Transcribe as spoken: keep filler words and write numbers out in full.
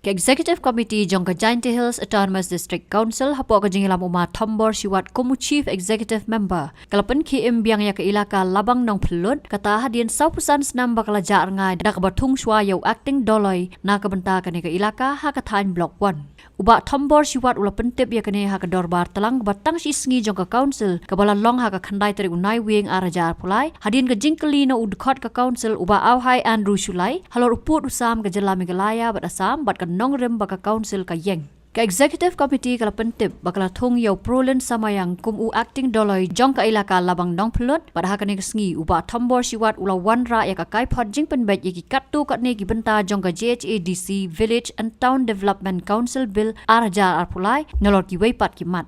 Ka Executive Committee jong ka Jaintia Hills Autonomous District Council hapoh ka jingïalam u Ma Thombor Shiwat kum u Chief Executive Member ka la pynkhie im biang ïa ka ilaka Labang Nongphllut, kata hadien sawphew san snem ba ka la jah rngai da kaba thung shuwa ïa u Acting Doloi na ka bynta kane ka ilaka ha ka thaiñ Block One. U Bah Thombor Shiwat u la pyntip ïa kane ha ka dorbar tlang kaba tang shi sngi jong ka Council kaba la long ha ka khyndai tarik u Naiwieng ar hajar arphew lai, hadien ka jingkylli na u dkhot ka Council u Bah Auhai Andrew Shullai halor u pud u sam ka jylla Meghalaya bad Assam bad ka nongrim ba ka Council ka ïeng. Ka Executive Committee ka la pyntip ba ka la thung ïa u Prolin Samayang kum u Acting Doloi jong ka ilaka Labang Nongphllut, bad ha kane ka sngi u Bah Thombor Shiwat u la wanrah ïa ka kaiphod jingpynbeit ïa ki katto katne ki bynta jong ka J H A D C Village and Town Development Council Bill ar hajar arphew lai nalor kiwei pat ki mat.